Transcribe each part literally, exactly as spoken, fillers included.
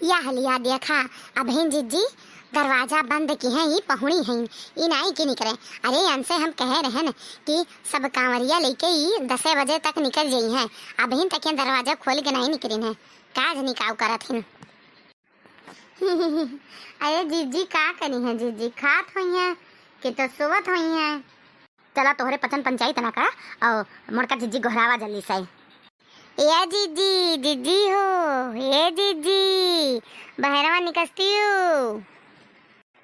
या हलिया देखा, अबहिन जिज्जी दरवाजा बंद किहे, ई पहुनी हईन, ई नाई की निकरे। अरे, इनसे हम कहे रहन कि सब कांवरिया लेके ई दसे बजे तक निकल जइहें, अबहिन तक ये दरवाजा खोल के नाई निकरिन है। का जनी काव करत हिन। अरे जिज्जी, का करी है जिज्जी, खात होइहें कि तो सोवत होइहें। चला, तोहरे पचन पंचायत ना करा, और मोड़का जिज्जी गोहरावा जल्दी से। ए जिज्जी, जिज्जी हो, ए जिज्जी, बहरवा निकस्तियू।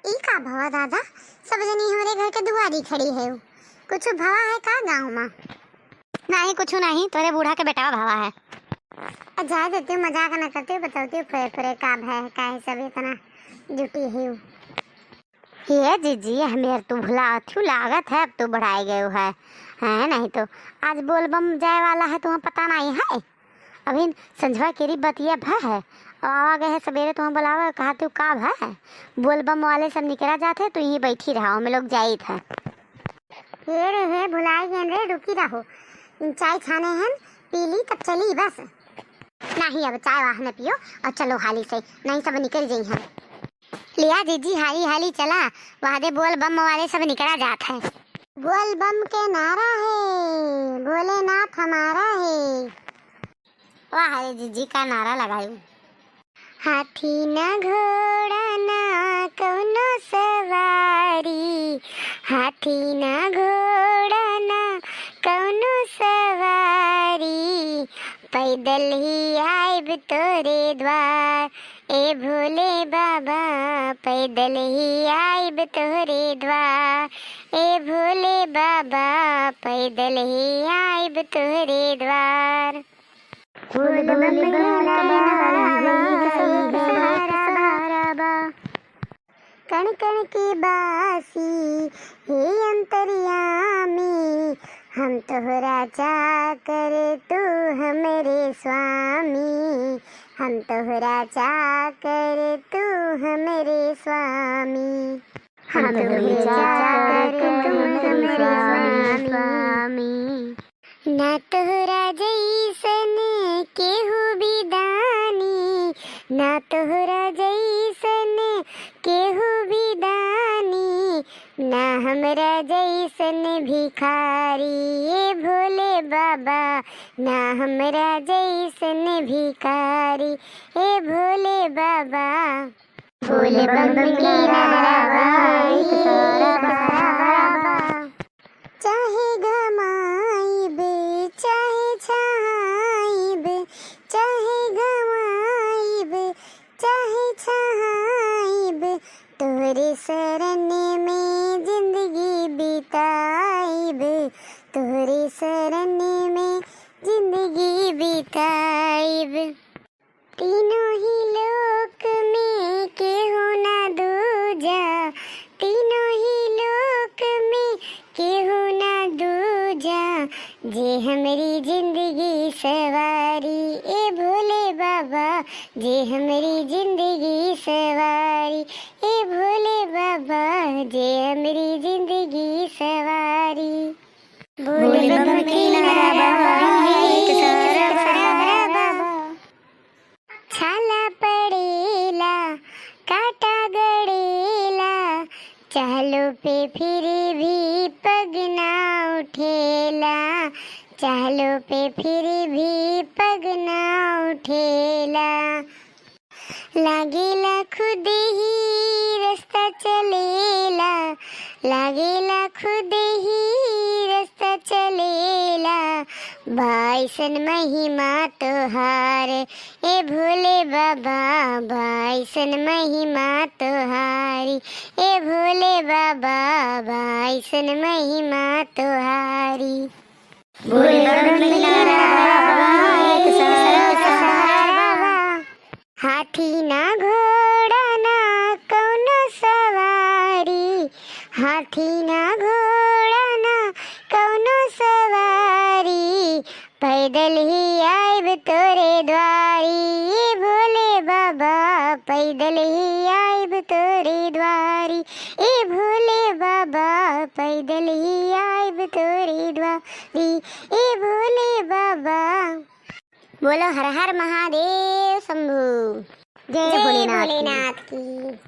ई का भवा दादा, सब जनी हमरे घर के दुआरी खड़ी है, कुछ भवा है का गाँव मा? नाही, कुछ नाही, तोरे बूढ़ा के बेटावा भवा है। आ, जाए देती हूँ, मजाक ना करती हूँ, बताती हूँ, फुरे फुरे का भय है, काहे सब इतना जुटी है। ये जिज्जी, हमें तू भुला थू लागत है, अब तू बढ़ाए गए है, हैं? नहीं तो आज बोलबम जाए वाला है, तुम्हें पता नहीं है? अभी संझवा केरी बतिया भय है, और आवा गए है सबेरे, तुम्हें बुलावा, कहा तू का भय है? बोलबम वाले सब निकरा जात है, तू यहीं बैठी रहा, हमें लोग जाइत है। हे रे हे, भुलाई गए रे, रुकी रहो, इन चाय छाने हैं, पी ली तब चली बस। नाही, अब चाय वाह न पियो और चलो हाली से, नहीं सब निकल जइहें। लिया जिज्जी, हाली हाली चला, वादे बोलबम वाले सब निकरा जात है। बोलबम के नारा है, भोलेनाथ हमारा है। वाह रे जिज्जी, का नारा लगायू। हाथी ना घोड़ा ना कौनो सवारी, हाथी ना घोड़ा ना कौनो सवारी, पैदल ही आइब तोरे द्वार, ए भोले बाबा, पैदल ही आइब तोरे द्वार, ए भोले बाबा, पैदल ही आइब तोरे द्वार। बोल बम के नारा बा, एक सहारा बा। कण कण के बासी हे अंतर्यामी, हम तोहरा चाकर तू हमरे स्वामी, हम तोहरा चाकर तू हमरे स्वामी। हम तोहरे चाकर तू हमरे स्वामी। ना तोहरा जैसन केहू भी दानी, ना तोहरा जैसन केहू भी दानी, ना हमरा जैसन भिखारी, ए भोले बाबा, ना हमरा जैसन भिखारी, ए भोले बाबा। बोल बम के नारा बा, एक सहारा बा। चाहे गमाइब, चाहे छहाइब, चाहे गमाइब, चाहे छहाइब, तोहरे शरण में जिंदगी बिताइब, तोहरे शरण में जिंदगी बिताइब। तीनों ही लोक में केहू ना दूजा, तीनों ही लोक में केहू ना दूजा, जे हमरी जिंदगी सवारी, ए भोले बाबा, जे हमरी जिंदगी सवारी, ए भोले बाबा, जे हमरी जिंदगी सवारी। बोल बम के नारा बा, एक सहारा बा। छाला पड़ेला, कांटा गड़ेला, चाहलो पे फिर भी पग ना उठेला, चाहलो पे फिर भी पग ना उठेला। लागेला खुद ही रास्ता चलेला, लागेला खुद ही रास्ता चलेला। बा अइसन महिमा तोहार, ए भोले बाबा, बा अइसन महिमा तोहारी, ए भोले बाबा, बा अइसन महिमा तोहारी। बोल बम के नारा बा, एक सहारा बा। हाथी ना घोड़ा ना कौनो सवारी, हाथी ना घोड़ा ना कौनो सवारी, पैदल ही आइब तोरे द्वारी, ए भोले बाबा, पैदल ही आइब तोरे द्वारी, ए भोले बाबा, पैदल ही आइब तोरे द्वारी, ए भोले बाबा। बोलो हर हर महादेव शंभू। जय जय भोलेनाथ की। भोलेनाथ की।